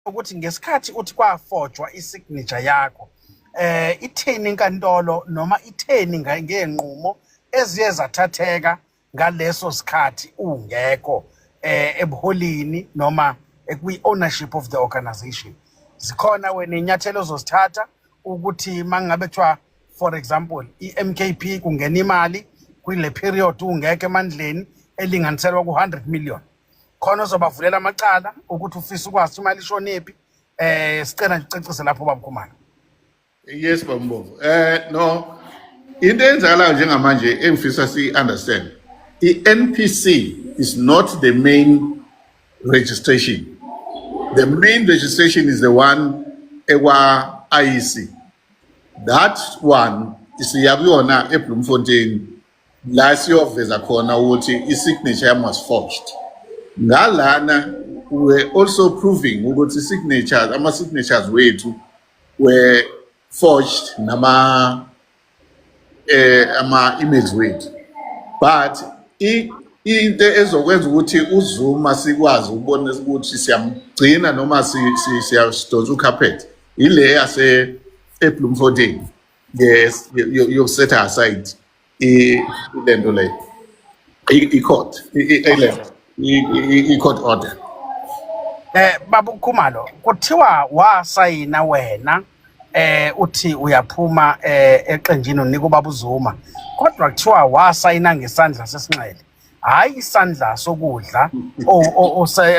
Ukuthi ngesikhathi uthi kwafojwa isignature yakho, itheni inkantolo noma itheni ngenqumo eziye zathatheka ngaleso sikhathi ungekho ebuholini noma kwi-ownership of the organization? Zikhona wena inyathelo ozozithatha ukuthi mangabe kuthiwa, for example, i-MKP kungena imali kwile period ungekho emandleni elinganiselwa ku-100 million, khona ozobavulela amacala ukuthi ufisa ukwazi imali ishonephi? Sicela nje ucacise lapho, baba Khumalo. Yes, Bambomvu. No, into eyenzakalayo njengamanje engifisa si understand, i-NPC is not the main registration. The main registration is the one ekwa IEC. That one siya kuyona eBloemfontein la siyoveza khona ukuthi i-signature yami was forged. Ngalana we were also proving ukuthi signatures, ama signatures wethu were forged nama ama emails wethu, but into ezokwenza ukuthi uZuma sikwazi ukubona ukuthi siyamgcina noma siyasidonsa ucarpet ile yase eBloemfontein, yes, yokuset aside ilento le, i-court i-court order. Baba Khumalo, kuthiwa wasayina wena, uthi uyaphuma eqenjini, unika ubaba uZuma, kodwa kuthiwa wasayina ngesandla sesinxele, hayi isandla sokudla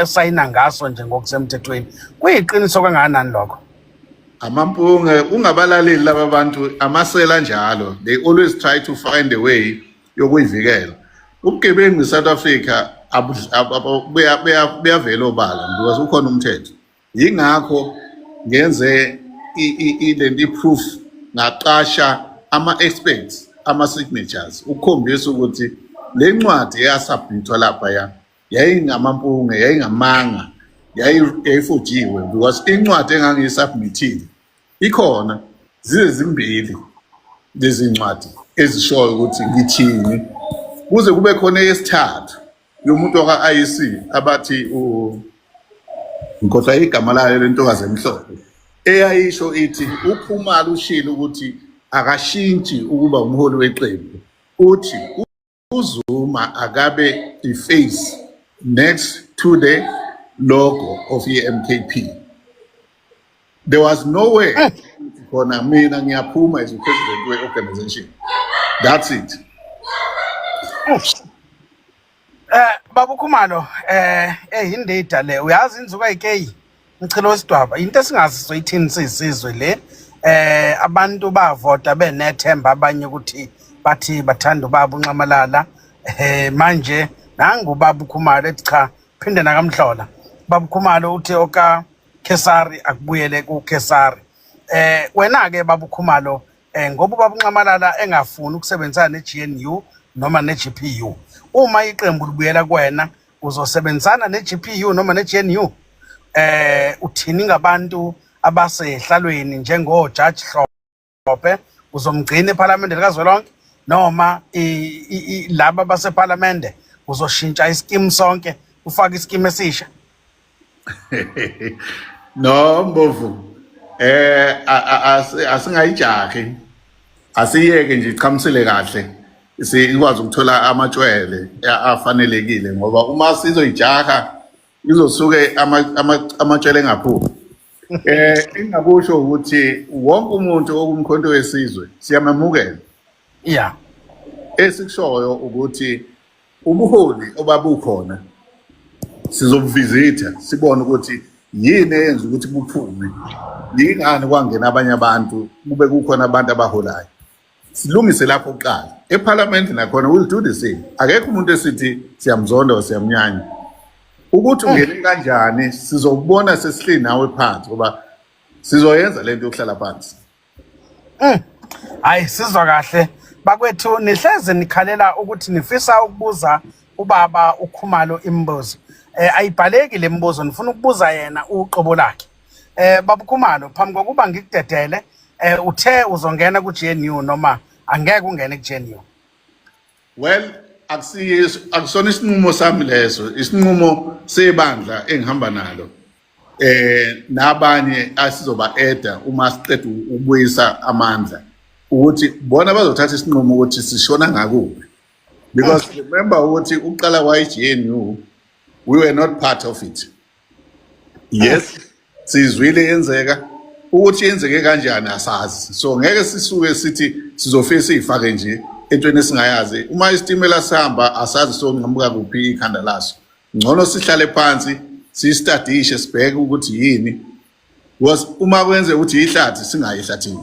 osayina ngaso nje ngokusemthethweni. Kuyiqiniso kangakanani lokho? Amampunge, ungabalaleli laba bantu, amasela njalo. They always try to find a way yokuyivikela ubugebengu. eSouth Africa buyavela obala because ukhona umthetho. Yingakho ngenze lento, i-proof, ngaqasha ama-experts, ama-signatures, ukukhombisa ukuthi le ncwadi eyasubmithwa laphaya yayingamampunge, yayingamanga, yayifojiwe, because incwadi engangiyisubmithile ikhona, zize zimbili lezi ncwadi ezishoyo ukuthi ngithini, kuze kube khona eyesithathu yomuntu waka-IEC abathi ngikhohlwa igama layo lentokazi emhlophe, eyayisho ithi uKhumalo ushilo ukuthi akashintshi ukuba umholi weqembu, uthi uZuma akabe i-face next to the logo of i-MKP. There was nowhere khona mina ngiyaphuma as president we-organization. That's it. Baba Khumalo, indida le, uyazi inzuka ayikeyi mchilo wesidwaba, into esingazi soyithini sisizwe le. Abantu bavota benethemba, abanye ukuthi bathi bathanda ubaba uNxamalala. Manje nangu ubaba uKhumalo ethi cha, phinde nakamhlola. Baba Khumalo uthi oka Kesari akubuyele kuKesari. Wena ke, baba uKhumalo, ngoba ubaba uNxamalala engafuni ukusebenzisana ne-GNU noma ne-GPU, uma iqembu libuyela kuwena, uzosebenzisana ne-GPU noma ne-GNU? Uthini ngabantu abasehlalweni njengo Judge Hlophe? Uzomgcina ePhalamende likazwelonke noma laba basePhalamende uzoshintsha iskimu sonke, ufake iskimu esisha? No, Mbovu, asingayijahi, asiyeke nje ichamisele kahle, sikwazi ukuthola amatshwele afanelekile, ngoba uma sizoyijaha izosuke amatshwele engaphumi. Engakusho ukuthi wonke umuntu okumkhonto wesizwe siyamamukela. Esikushoyo ukuthi ubuholi obabukhona sizobuvizitha, sibone ukuthi yini eyenza ukuthi buphume, yingani kwangena abanye abantu kube kukhona abantu abaholayo. Silungise lapho kuqala. Ephalamende nakhona we'll do the same. Akekho umuntu esithi siyamzonda or siyamnyanya. Ukuthi ungene kanjani sizokubona sesihleli nawe phansi, ngoba sizoyenza lento yokuhlala phansi. Hayi, sizwa kahle bakwethu, nihleze nikhalela ukuthi nifisa ukubuza ubaba uKhumalo imibuzo. Ayibhaleki le mibuzo, nifuna ukubuza yena uqobo lakhe. Baba uKhumalo, phambi kokuba ngikudedele, uthe uzongena ku GNU noma angeke ungene ku GNU? Well, akusona isinqumo sami leso, isinqumo sebandla engihamba nalo. Nabanye asizoba eda uma siqeda ukubuyisa amandla, ukuthi bona bazothatha isinqumo ukuthi sishona ngakuphi, because remember ukuthi uqala kwa-GNU, we were not part of it. Yes, sizwile yenzeka, ukuthi yenzeke kanjani asazi, so ngeke sisuke sithi sizofike siyifake nje entweni esingayazi. Uma isitimela sihamba, asazi sonqamuka kuphi ikhanda laso. Ngcono sihlale phansi, siyistadishe, sibheke ukuthi yini, because uma kwenzeka ukuthi ihlathi, singayi ehlathini.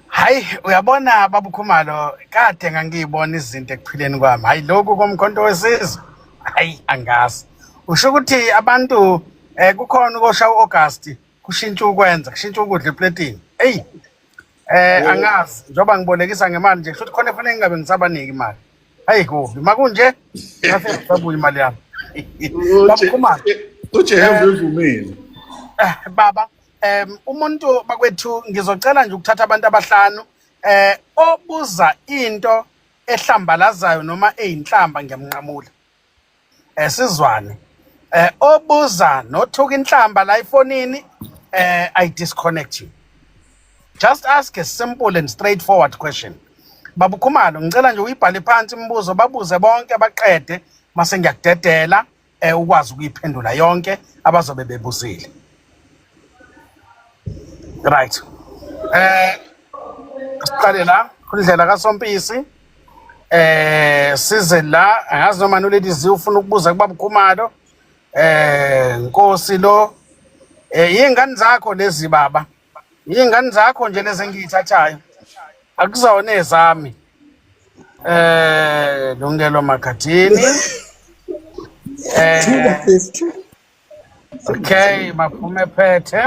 Hayi, uyabona babuKhumalo, kade ngangiyibona izinto ekuphileni kwami. Hayi, lokhu komkhonto wesizwe, hayi, angazi. Usho ukuthi abantu kukhona ukosha uAugust, kushintsha ukwenza, kushintsha ukudla epletini. Hey, angazi, njoba ngibolekisa ngemali nje, kusho khona kufanele ngingabe ngisabaniki imali. Hayi, kubi makunje, ngase ngisabuya imali yami. BabuKhumalo. UJehova uvumile. Baba, umuntu bakwethu, ngizocela nje ukuthatha abantu abahlanu. Obuza into ehlambalazayo noma eyinhlamba, ngiyamnqamula. Sizwane. Obuza nothuka inhlamba la efonini, I disconnect you. Just ask a simple and straightforward question. Babukhumalo, ngicela nje uyibhale phansi imibuzo, babuze bonke baqede, mase ngiyakudedela ukwazi ukuyiphendula yonke abazobe bebuzile. Right. Siqale la kundlela kaSompisi. Size la, angazi noma noLady Z ufuna ukubuza kubabukhumalo. Nkosi lo, yingane zakho lezi baba. Yingane zakho nje lezi engiyithathayo. Akuzona ezami. Lungelo Makhathini. Okay, maphume phethe.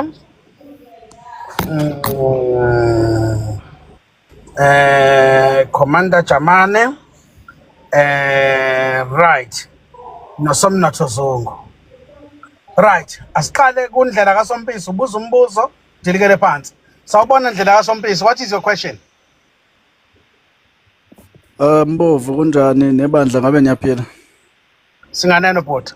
Commander Jamane. Right. Nosomnotho Zungu. Right, asiqale kundlela kaSompisi, ubuza umbuzo, dilikele phansi. Sawubona ndlela kaSompisi, what is your question? Mbovu, kunjani nebandla, ngabe niyaphila? Singaneno bhuti.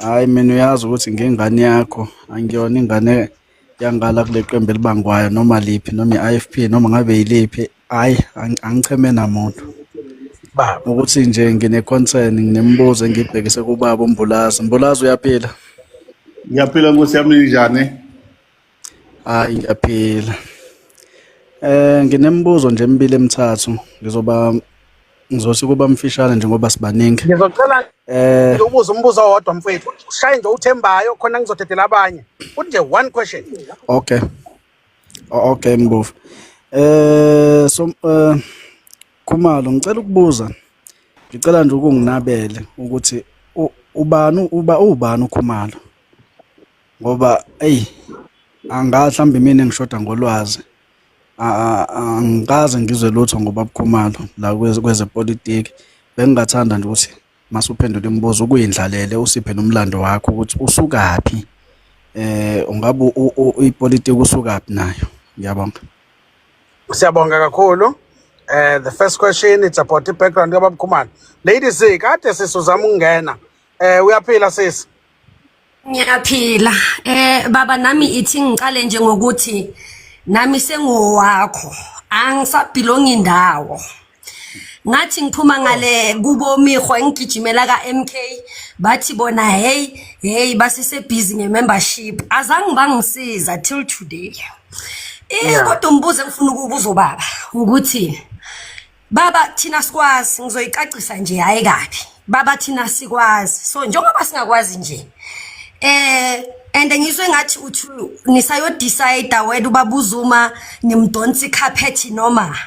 Hayi, mina uyazi ukuthi ngingane yakho, angiyona ingane yangala kule qembu elibangwayo noma liphi, noma i-IFP noma ngabe yiliphi. Hayi, angicheme namuntu. Baba. Ukuthi nje ngine concern, nginemibuzo engibhekise kubaba uMbulazi. Mbulazi, uyaphila? Ngiyaphila nkosi yami, njani? Hayi, ngiyaphila. Nginemibuzo nje emibili emithathu. Ngizoba ngizothi kuba mfishane nje ngoba sibaningi. Ngizocela nje ubuze umbuzo owodwa mfethu. Ushaye nje uthembayo khona ngizodedela abanye. Uthi nje one question. Okay. Okay Mbovu. So Khumalo, ngicela ukubuza. Ngicela nje ukunginabele ukuthi ubani, uba ubani uKhumalo? Ngoba ey, angazi, mhlawumbe mina engishoda ngolwazi. Angikaze ngizwe lutho ngoba Khumalo la kwezepolitiki. Bengingathanda nje ukuthi masuphendula imibuzo ukuyindlalele, usiphe nomlando wakho ukuthi usukaphi. Ungabe ipolitiki usukaphi nayo. Ngiyabonga. Siyabonga kakhulu. The first question, it's about the background kababa Khumalo. Lady Z, kade sisuzama ukungena. Uyaphila sisi? Ngiyaphila. Baba, nami ithi ngicale nje ngokuthi nami sengowakho. Angisabelongi indawo. Ngathi ngiphuma ngale kubo Mihwa, ngigijimela ka MK, bathi bona hey hey, basise busy ngemembership, azange bangisiza till today. Kodwa umbuzo engifuna ukubuza ubaba ukuthi, baba, thina sikwazi, ngizoyicacisa nje hayi kabi. Baba, thina sikwazi. So njengoba singakwazi nje, and ngizwe ngathi uthi nisayo decide wena ubabuzuma nimdonsa icarpet noma.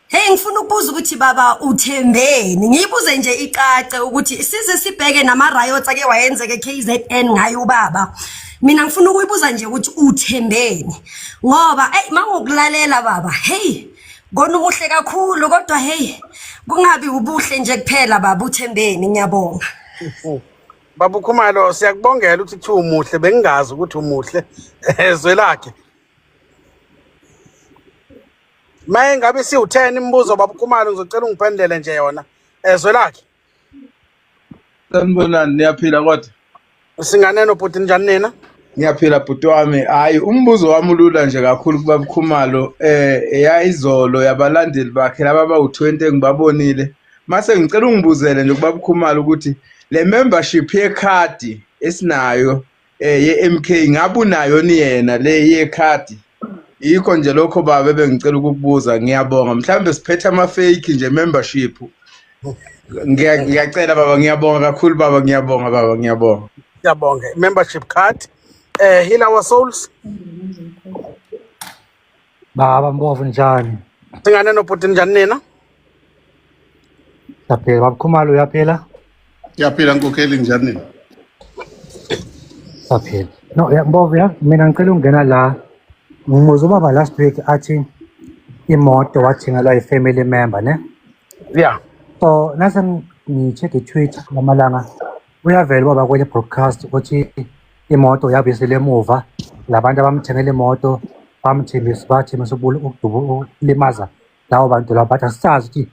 Hey, ngifuna ukubuza ukuthi baba uthembeni, ngiyibuze nje icace ukuthi size sibheke nama riots ake wayenzeke KZN ngayo ubaba. Mina ngifuna ukuyibuza nje ukuthi uthembeni, ngoba hey, mangokulalela baba, hey, kona ubuhle kakhulu, kodwa hey, kungabi ubuhle nje kuphela baba, uthembeni? Ngiyabonga. Baba Khumalo, siyakubongela ukuthi kuthiwa umuhle, bengingazi ukuthi umuhle. Ezwe lakhe. Maye ngabe siwu10 imibuzo baba Khumalo, ngizocela ungiphendele nje yona. Ezwe lakhe. Sanibonani, niyaphila kodwa? Singaneno bhuti, njani nina? Ngiyaphila bhuti wami. Hayi, umbuzo wami ulula nje kakhulu kubaba Khumalo, eyayizolo yabalandeli bakhe laba abawu-20 engibabonile. Mase ngicela ungibuzele nje kubaba Khumalo ukuthi le membership yekhadi esinayo ye-MK ngabe unayo ni yena le yekhadi? Yikho nje lokho baba ebengicela ukukubuza. Ngiyabonga. Mhlawumbe siphethe ama-fake nje membership. Ngiyacela baba, ngiyabonga kakhulu baba, ngiyabonga baba, ngiyabonga. Siyabonga. Membership card. Heal our souls. Baba Mbovu, njani? Singaneno bhuti, njani nina? Siyaphila baba Khumalo, uyaphila? Ngiyaphila nkokheli, njani nina? Siyaphila. No, ya Mbovu ya, mina ngicela ukungena la. Ngimuzwa ubaba last week athi imoto wathengelwa i-family member, ne? Yeah. So nase ngi-check i-Twitter lamalanga, uyavela ubaba kwenye broadcast ukuthi imoto yabuyisele emuva, labantu abamthengela imoto bamthembisa, bathembisa ukulimaza labo bantu labo, but asisazi ukuthi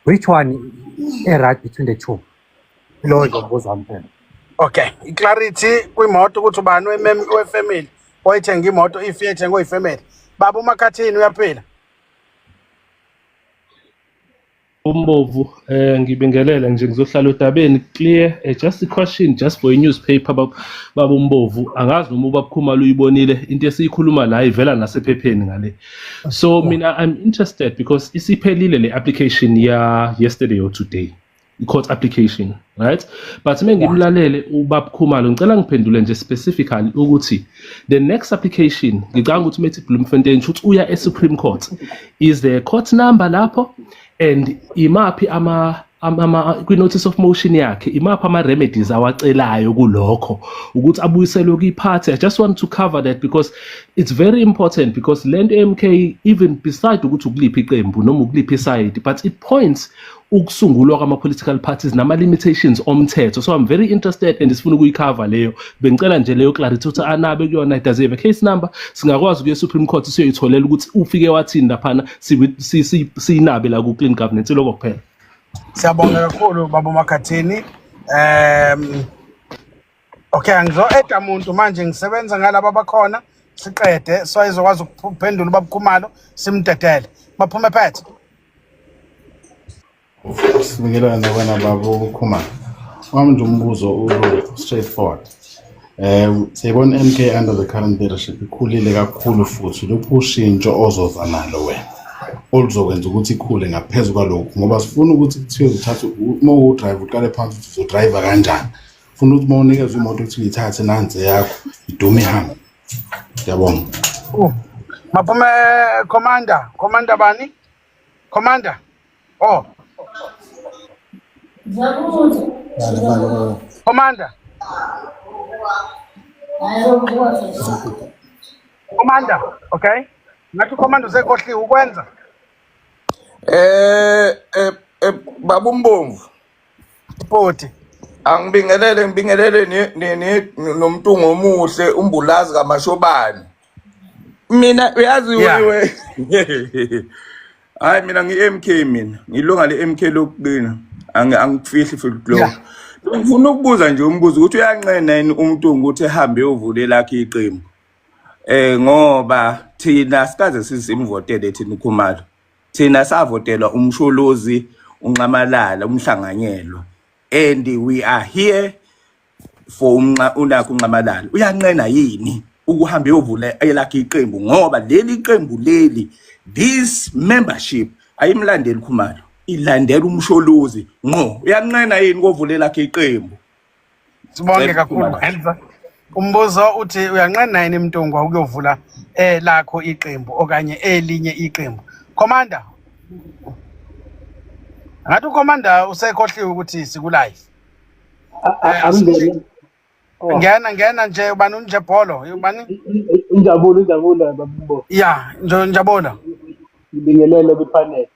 which one e-right between the two. Lo nje umbuzo wami phela. Okay, i-clarity kwimoto ukuthi ubani wefamily oyithenga imoto, if yethengwe ifamily. Baba uMakhathini, uyaphila? Umbovu, ngibingelele nje, ngizohlala odabeni clear. Just a question just for a newspaper, baba Umbovu, angazi noma ubaba Khumalo uyibonile into esiyikhuluma la, ivela nasephepheni ngale. So mina I'm interested because isiphelile le application ya yesterday or today, i-court application, right? But mengimlalele ubaba Khumalo, ngicela ngiphendule nje specifically ukuthi the next application, ngicabanga ukuthi methi Bloemfontein, shuthi uya e-Supreme Court, is there a court number lapho and imaphi ama kwi-notice of motion yakhe, imaphi ama-remedies awacelayo kulokho ukuthi abuyiselwe kwi-party? I just want to cover that because it's very important, because le nto MK, even beside ukuthi ukuliphi iqembu noma ukuliphi iside, but it points ukusungulwa kwama-political parties nama-limitations omthetho. So I'm very interested and sifuna ukuyicover leyo. Bengicela nje leyo clarity ukuthi anabe kuyona. Does he have a case number? Singakwazi ukuya e-Supreme Court siyoyitholela ukuthi ufike wathini laphana, siyinabe la ku-clean governance? Iloko kuphela. Siyabonga kakhulu baba Makhathini. Okay, angizo-eda muntu manje, ngisebenza ngalaba abakhona, siqede so izokwazi ukuphendula ubaba Khumalo, simdedele. Baphume phethe. Sibingelana nakwena baba uKhumalo. Wami nje umbuzo ulula, straightforward. Siyibona MK under the current leadership ikhulile kakhulu, futhi lokhu ushintsho ozoza nalo wena oluzokwenza ukuthi ikhule ngaphezu kwalokhu, ngoba sifuna ukuthi kuthiwe uthathe uma uwudrive uqale phansi ukuthi uzodrive kanjani. Funa ukuthi uma unikezwe imoto ukuthi uyithathe, nansi yakho, idume ihambe. Ngiyabonga. Maphume commander, commander bani? Commander. Oh, commander. Commander, okay? Ngathi commander usekhohliwe ukwenza. Baba uMbomvu. Bhuti. Angibingelele, ngibingelele nomuntu ngomuhle umbulazi kaMashobane. Mina uyazi wewe, hayi, mina ngi-MK, mina ngilunga le-MK lokugcina, angikufihli futhi lokho. Ngifuna ukubuza nje umbuzo ukuthi uyanqena yini umuntu ukuthi ehambe eyovula lakhe iqembu, ngoba thina sikaze sizimvotele thina uKhumalo, thina savotelwa uMsholozi, uNxamalala, umhlanganyelwa, and we are here for umnxa unakho uNxamalala. Uyanqena yini ukuhamba eyovula elakhe iqembu, ngoba leli qembu leli, this membership ayimlandeli Khumalo, ilandela uMsholozi ngqo? Uyanqena yini kovula elakhe iqembu? Sibonge Cela kakhulu ukukhuluma. Kwenza. Umbuzo uthi uyanqena yini Mntungwa ukuyovula lakho iqembu okanye elinye iqembu? Commander. Ngathi ucommander usekhohliwe ukuthi siku live. Angingene. Oh. Ngena, ngena nje, ubani unjebholo? Ubani? Injabulo, injabulo babumbo. Yeah, nje njabula. Ngibingelele kwipanel.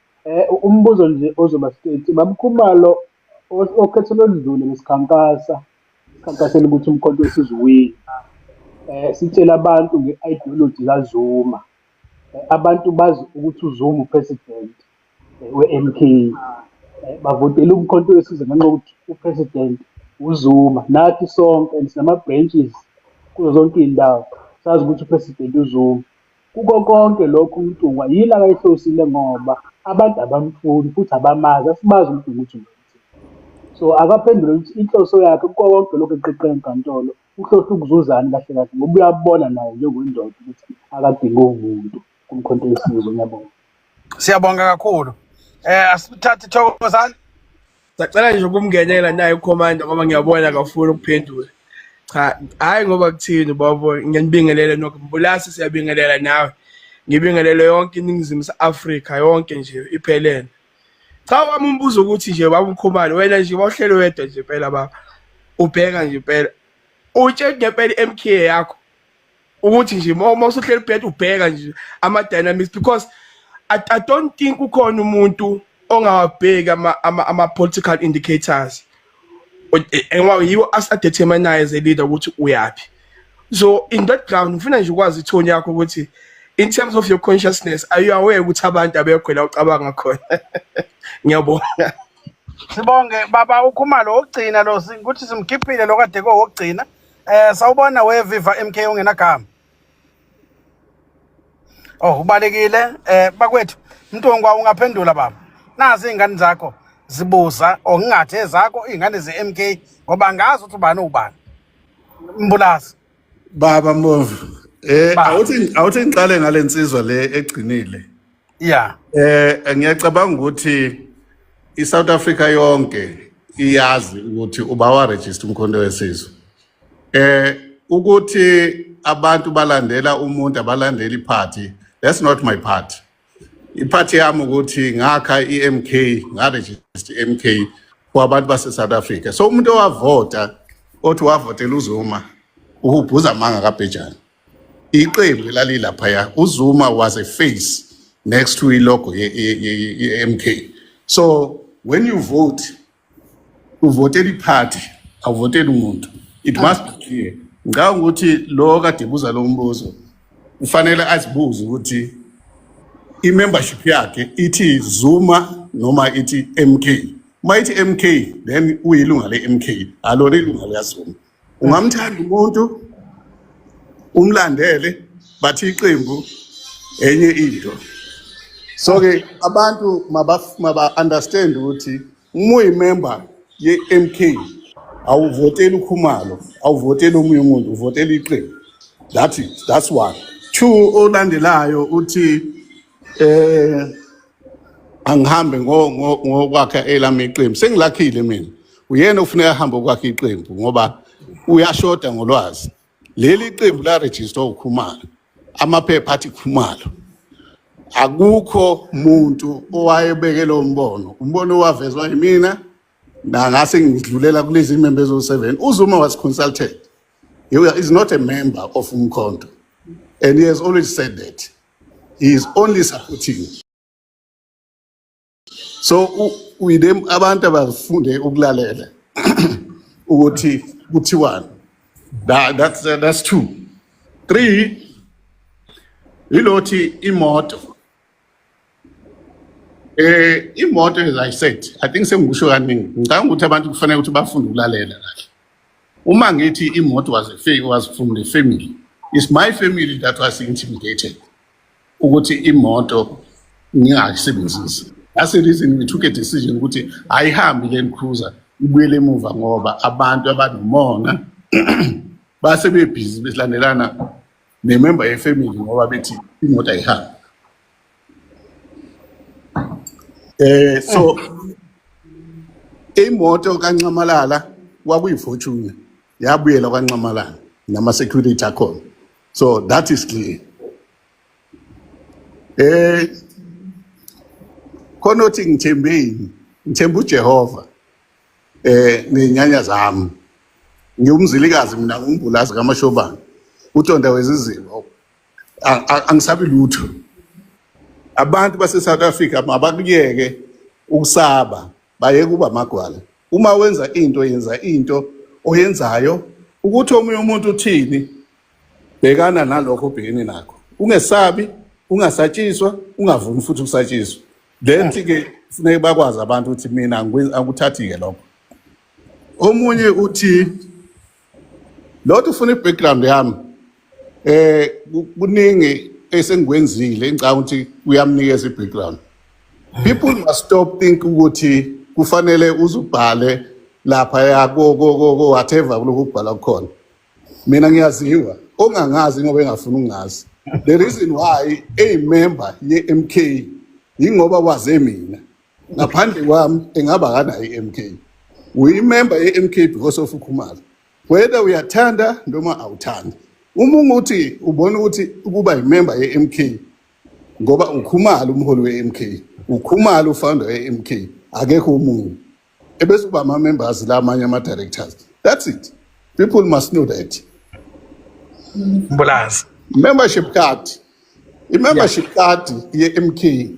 Umbuzo nje ozoba straight. Bab'Khumalo, okhetho oludlule besikhankasa, sikhankasela ukuthi uMkhonto weSizwe uwine. Sitshela abantu nge-ideology kaZuma. Abantu bazi ukuthi uZuma upresident we-MK. Bavotela uMkhonto weSizwe ngenxa yokuthi upresident uZuma. Nathi sonke and sinama-branches kuzo zonke iy'ndawo, sazi ukuthi uPresident uZuma. Kuko konke lokhu uMntungwa yini akayihlosile ngoba abantu abamfuni futhi abamazi, asimazi uMntungwa ukuthi ubani. So akaphendule ukuthi inhloso yakhe kuko konke lokhu eqiqe enkantolo uhlose ukuzuzani kahle kahle ngoba uyabona naye njengendoda ukuthi akadingi umuntu kuMkhonto weSizwe. Ngiyabonga. Siyabonga kakhulu. Asithathe Thokozani. Sacela nje ukumngenela naye uCommander ngoba ngiyabona akafuni ukuphendula. Cha, hayi ngoba kuthini babo, ngiyanibingelela nokho Mbulasi, siyabingelela nawe. Ngibingelele yonke iNingizimu Afrika yonke nje iphelele. Cha, wami umbuzo ukuthi nje baba uKhumalo, wena nje wawuhleli wedwa nje phela baba. Ubheka nje phela. Utshela ngempela iMK yakho ukuthi nje uma usuhleli ubheka ubheka nje ama dynamics, because I don't think ukhona umuntu ongawabheki ama political indicators ngoba yiwo asadetermine as a leader ukuthi uyaphi. So in that ground ngifuna nje ukwazi ithoni yakho ukuthi in terms of your consciousness, are you aware ukuthi abantu abekho la ucabanga khona? Ngiyabonga. Sibonge baba uKhumalo. Wokugcina lo, ukuthi simkhiphile lo kade kowokugcina. Sawubona we Viva MK ongenagama. Oh, ubalekile. Bakwethu Mntungwa, ungaphendula baba. Nazi izingane zakho zibuza, or ngingathi ezakho izingane ze-MK, ngoba ngazi ukuthi ubani ubani. Mbulazi. Baba Mbovu, Baba. Awuthi ngiqale ngalensizwa le egcinile. Ngiyacabanga ukuthi iSouth Africa yonke iyazi ukuthi uba wa register uMkhonto weSizwe. Ukuthi abantu balandela umuntu, abalandeli party, that's not my part. Iphathi yami ukuthi ngakha iMK, ngaregister iMK for abantu base South Africa. So umuntu owavota othi wavotela uZuma uhubhuza amanga kaBhejane. Iqembu lalilaphaya, uZuma was a face next to ilogo ye-MK. So when you vote, uvotela iphathi, awuvoteli umuntu. It must be clear. Ngicabanga ukuthi lo kade buza lo mbuzo kufanele azibuze ukuthi i-membership yakhe ithi Zuma noma ithi MK. Uma ithi MK, then uyilunga le-MK, alona ilunga likaZuma. Ungamthanda umuntu umlandele, bathi iqembu enye into. So ke abantu maba understand ukuthi uma uyimember ye-MK awuvoteli uKhumalo, awuvoteli omunye umuntu, uvotela iqembu. That's one. Two, olandelayo uthi angihambe ngokwakha elami iqembu. Sengilakhile mina. Uyena ofuneka ahambe ukwakha iqembu ngoba uyashoda ngolwazi. Leli qembu la register uKhumalo, amaphepha athi Khumalo. Akukho muntu owayebeke lo mbono, umbono wavezwa yimina nangase ngidlulela kulezi members zo 7. uZuma was consulted. He is not a member of Umkhonto and he has always said that he is only supporting. So uyidem abantu abafunde ukulalela ukuthi kuthiwani. That's two. Three, ilothi imoto, as I said, I think sengikusho kaningi, ngicabanga ukuthi abantu kufanele ukuthi bafunde ukulalela kahle. Uma ngithi imoto was from the family, it's my family that was intimidated ukuthi imoto ngingayisebenzisi. That's the reason we took a decision ukuthi ayihambi Land Cruiser, ibuyele emuva, ngoba abantu abanomona base bebhizi besilandelana nemember yefamily ngoba bethi imoto ayihambi. So imoto kaNxamalala kwakuyi-Fortuner, yabuyela kwaNxamalala nama security akhona, so that is clear. Khona othi ngithembeni, ngithemba uJehova nenyanya zami. Ngiwumzilikazi mina, nguMbulazi kaMashobane, uTonda wezizibo. Angisabi lutho. Abantu base South Africa mabakuyeke ukusaba, bayeke kuba amagwala. Uma wenza into, yenza into oyenzayo. Ukuthi omunye umuntu uthini, bhekana nalokho obhekene nakho, ungesabi, ungasatshiswa, ungavumi futhi ukusatshiswa. Lethi ke kufuneka bakwazi abantu ukuthi mina angikuthathi ke lokho. Omunye uthi lothu ufuna i-background yami, kuningi esengikwenzile engicabanga ukuthi kuyamnikeza i-background. People must stop think ukuthi kufanele uzubhale lapha ya ko whatever kulokhu kubhala khona. Mina ngiyaziwa, ongangazi ngoba engafuni ukungazi. The reason why a member ye-MK yingoba waze mina. Ngaphandle kwami engaba kanayo i-MK. Uyimember ye-MK because of uKhumalo, whether uyathanda noma awuthandi. Uma unguthi ubona ukuthi ukuba imember ye-MK ngoba uKhumalo umholi we-MK, uKhumalo ufounder we-MK, akekho omunye, ebese kuba ama-members la amanye ama-directors, that's it. People must know that. Mbulazi. Membership card, i-membership card ye-MK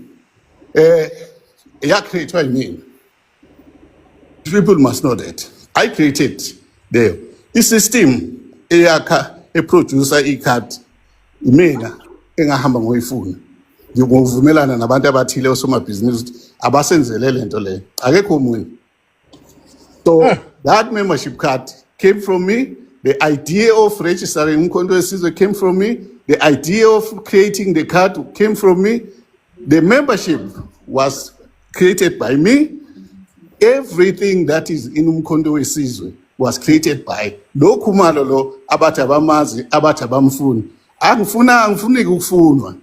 ya-create-wa yimina. People must know that I created leyo i-system eyakha eproducer i-card. Imina engahamba ngoyifuna ngokuvumelana nabantu abathile, osomabhizinisi, ukuthi abasenzele lento leyo, akekho omunye. So that membership card came from me. The idea of registering Umkhonto weSizwe came from me. The idea of creating the card came from me. The membership was created by me. Everything that is in Umkhonto weSizwe was created by lo Khumalo lo abathi abamazi, abathi abamfuni. Angifuna, angifuni ukufunwa.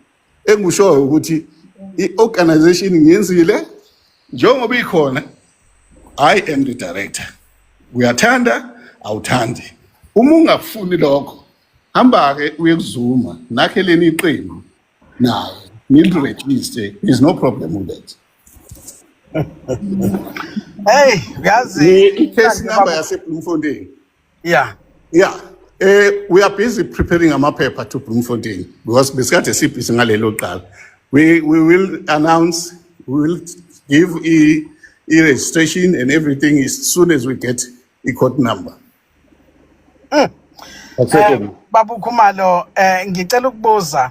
Engishoyo ukuthi i-organization ngiyenzile njengoba ikhona. I am the director. Uyathanda, awuthandi. Uma ungafuni lokho, hamba ke uye kuZuma, nakheleni iqembu naye niliregister. There's no problem with that. Hey, uyazi I-case number yase Bloemfontein. Yeah. We are busy preparing amaphepha to Bloemfontein because besikade sibhizi ngalelo qala. We will announce, we will give e registration and everything as soon as we get a court number. Babu Khumalo, ngicela ukubuza,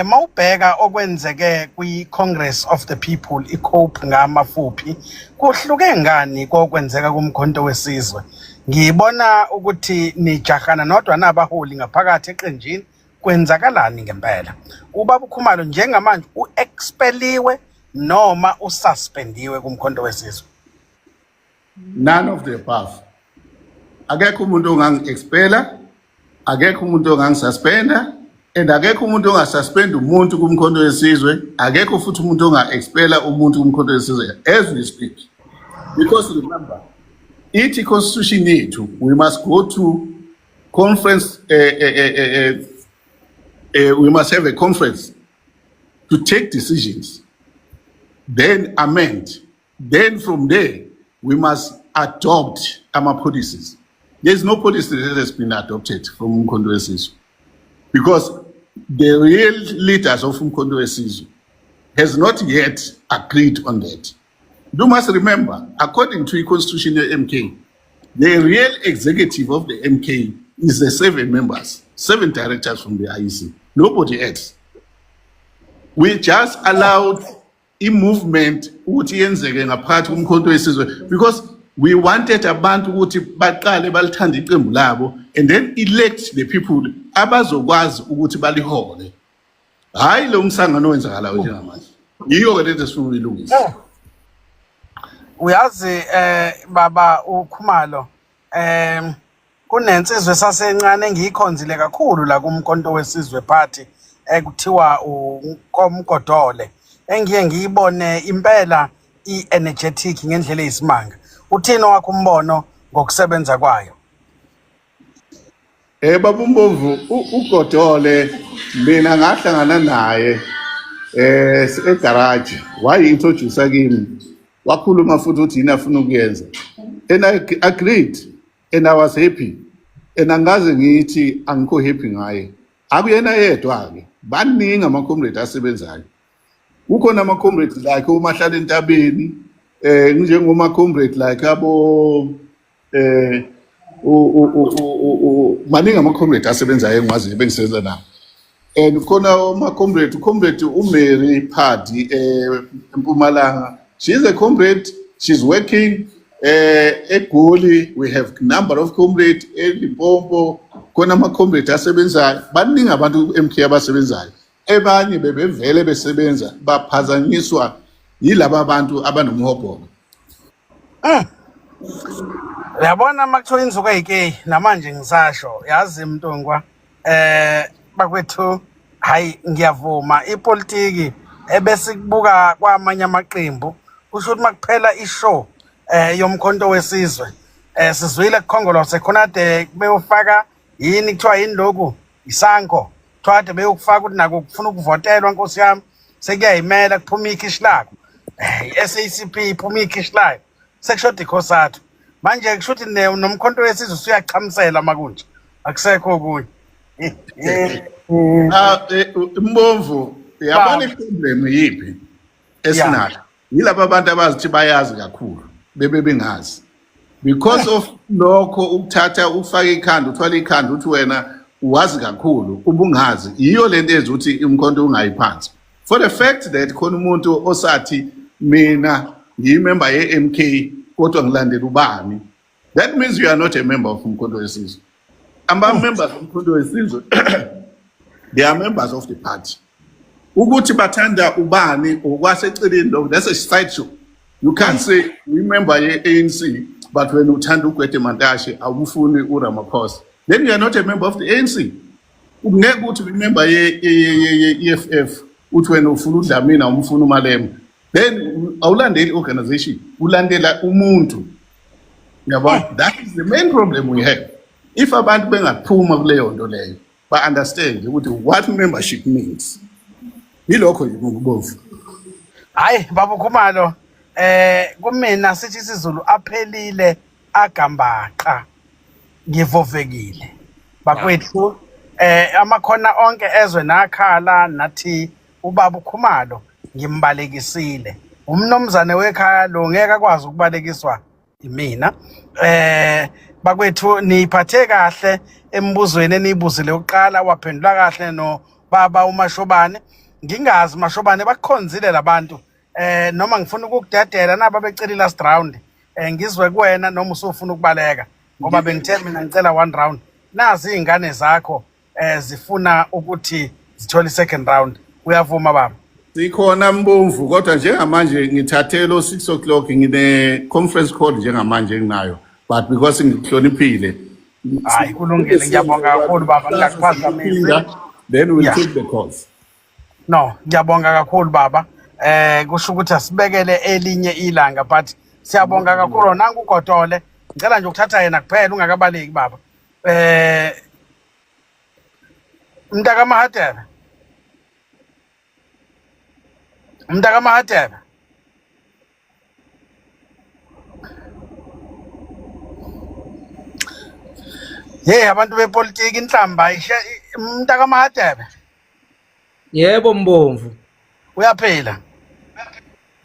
mawubheka okwenzeke kwi Congress of the People, iCOPE ngamafuphi, kuhluke ngani kokwenzeka kumkhonto wesizwe? Ngibona ukuthi nijahana nodwa nabaholi ngaphakathi eqenjini. Kwenzakalani ngempela? Ubaba uKhumalo njengamanje uexpeliwe noma ususpendiwe kumkhonto wesizwe? None of the above. Akekho umuntu ongangi-expela, akekho umuntu ongangisuspenda, and akekho umuntu ongasuspend umuntu kumkhonto wesizwe, akekho futhi umuntu onga-expela umuntu kumkhonto wesizwe as we speak. Because remember, ithi constitution yethu, we must go to conference, we must have a conference to take decisions, then amend. Then from there, we must adopt our policies. There's no policy that has been adopted from Umkhonto weSizwe because the real leaders of Umkhonto weSizwe has not yet agreed on that. You must remember, according to the constitution of MK, the real executive of the MK is the seven members, seven directors from the IEC, nobody else. We just allowed i-movement ukuthi yenzeke ngaphakathi kumkhonto wesizwe because we wanted abantu ukuthi baqale balithande iqembu labo and then elect the people abazokwazi ukuthi balihole, hhayi lo msangano owenzakalayo njengamanje. Yiyo-ke lento esifuna ukuyilungisa. Uyazi, baba uKhumalo, kunensizwe esasencane engiyikhonzile kakhulu la kumkhonto wesizwe party ekuthiwa uNkomgodole, engiye ngiyibone impela i-energetic ngendlela eyisimanga. Uthini wakho umbono ngokusebenza kwayo? Baba uMbovu, uGodole mina ngahlangana naye egarage, wayi-introduce kimi, wakhuluma futhi ukuthi yini afuna ukuyenza and I agreed and I was happy and angaze ngithi angikho happy ngaye. Akuyena yedwa-ke, baningi ama-comrade asebenzayo. Kukhona ama-comrade like omahlala entabeni, njengoma-comrade like abo maningi ama-comrade asebenzayo engiwaziyo bengisebenza nawo and khona ama-comrade, comrade uMary Phadi eMpumalanga, she's a comrade, she's working. eGoli we have number of comrade, eLimpopo khona ama comrade asebenzayo, baningi abantu ku-MK abasebenzayo. Ebanye bebevele besebenza, baphazanyiswa yilaba abantu abanomhobholo. Uyabona uma kuthiwa inzuko ayikeyi namanje ngisasho yazi Mntungwa, bakwethu, hayi ngiyavuma ipolitiki ebesikubuka kwamanye amaqembu kusho ukuthi makuphela ishow yomkhonto wesizwe, sizwile kukhongolose khona kade beyofaka yini, kuthiwa yini lokhu, isanko, kuthiwa kade beyokufaka ukuthi nako kufuna ukuvotelwa. Nkosi yami, sekuyayimela kuphuma ikhishi lakho, i-SACP iphuma ikhishi layo, sekushoda iCosatu manje. Kusho ukuthi nomkhonto wesizwe usuyachamisela makunje, akusekho okunye. Ah, Mbomvu, uyabona iproblem yiphi esinayo? Yilaba abantu abazithi bayazi kakhulu bebe bengazi. Because of lokho ukuthatha ufake ikhanda, uthwale ikhanda uthi wena uwazi kakhulu ubungazi. Yiyo lento eyenza ukuthi umkhonto ungayi phansi. For the fact that khona umuntu osathi mina ngiyimember ye-MK kodwa ngilandela ubani, that means you are not a member of Umkhonto Wesizwe. Ama-members omkhonto wesizwe, they are members of the party. Ukuthi bathanda ubani okwaseceleni lokho, that's a side show. You can't say uyimember ye-ANC but wena uthanda uGwede Mantashe, awumfuni uRamaphosa, then you are not a member of the ANC. Ngeke uthi uyimember ye-EFF uthi wena ufuna uDlamini, awumfuni uMalema, then awulandeli i-organization, ulandela umuntu, uyabona? That is the main problem we have. If abantu bengaphuma kuleyo nto leyo, ba-understand ukuthi what membership means, yilokho nje, Mbomvu. Hayi baba Khumalo, kumina sithi isiZulu aphelile agambaqa, ngivovekile bakwethu. Amakhona onke ezwe nakhala nathi ubaba uKhumalo ngimbalekisile, umnomzane wekhaya lo ngeke akwazi ukubalekiswa imina. Bakwethu, niphathe kahle embuzweni eniyibuzile uqala, waphendula kahle no baba uMashobane. Ngingazi Mashobane, bakukhonzile labantu, noma ngifuna ukukudedela naba becela last round, ngizwe kuwena noma usufuna ukubaleka, ngoba bengithe mina ngicela one round. Nazi izingane zakho zifuna ukuthi zithole second round. Uyavuma baba? Sikhona Mbomvu, kodwa njengamanje ngithathe lo 6 o'clock, ngine conference call njengamanje enginayo, but because ngikuhloniphile. Hayi kulungile, ngiyabonga kakhulu baba, ngingakuphazamisi. Then we'll take the calls. No, ngiyabonga kakhulu baba. Kusho ukuthi asibekele elinye ilanga, but siyabonga kakhulu. Nangu uGodole, ngicela nje ukuthatha yena kuphela ungakabaleki baba. Mntaka Mahadebe. Mntaka Mahadebe. Hey, abantu bepolitiki inhlamba ishe. Mntaka Mahadebe. Yebo Mbomvu. Uyaphila?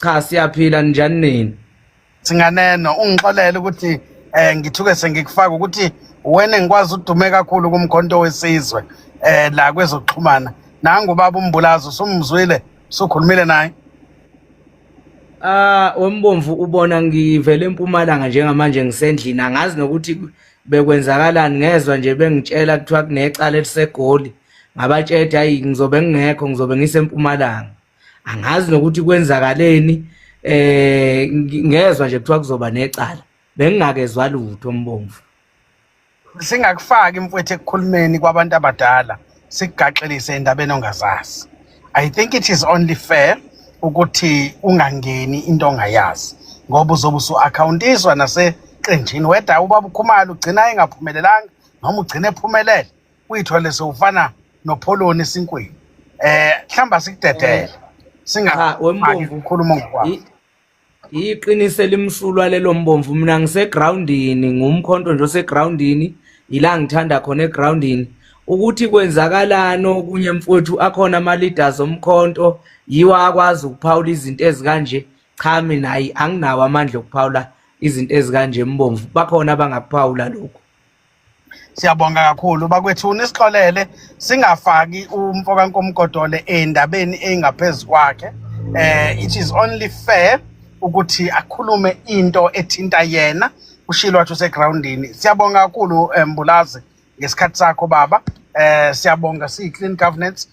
Cha, siyaphila, njani nini? Singaneno, ungixolele ukuthi ngithuke sengikufaka ukuthi wena engikwazi udume kakhulu kumkhonto wesizwe la kwezokuxhumana. Nangu baba uMbulazo, usumzwile, usukhulumile naye? Ah, wembomvu, ubona ngivele eMpumalanga njengamanje, ngisendlini, angazi nokuthi bekwenzakalani. Ngezwa nje bengitshela kuthiwa kunecala eliseGoli, ngabatshela hayi ngizobe ngingekho, ngizobe ngisempumalanga, angazi nokuthi kwenzakaleni. Ngezwa nje kuthiwa kuzoba necala, bengingakezwa lutho Mbomvu. Singakufaki mfowethu ekukhulumeni kwabantu abadala, sikugaxelise endabeni ongazazi. I think it is only fair ukuthi ungangeni into ongayazi, ngoba uzobe usu-accountiswa naseqenjini weda ubaba uKhumalo ugcina engaphumelelanga noma ugcina ephumelele, uyithole sewufana nopholoni esinkweni. Mhlawumbe asikudedele. Cha. Singafaki Wembomvu, ukukhuluma ongakwazi. Iqiniso elimsulwa lelo Mbomvu. Mina ngisegroundini, ngumkhonto nje osegroundini, ila ngithanda khona egroundini. Ukuthi kwenzakalani okunye mfowethu, akhona ama-leaders omkhonto, yiwo akwazi ukuphawula izinto ezikanje. Cha, mina hayi, anginawo amandla okuphawula izinto ezikanje Mbomvu, bakhona abangakuphawula lokhu. Siyabonga kakhulu bakwethu, nisixolele singafaki umfoka Nkomgodole endabeni engaphezulu kwakhe. It is only fair. Ukuthi akhulume into ethinta yena, ushilo wathi usegroundini. Siyabonga kakhulu, Mbulazi, ngesikhathi sakho baba. Siyabonga siyi clean governance.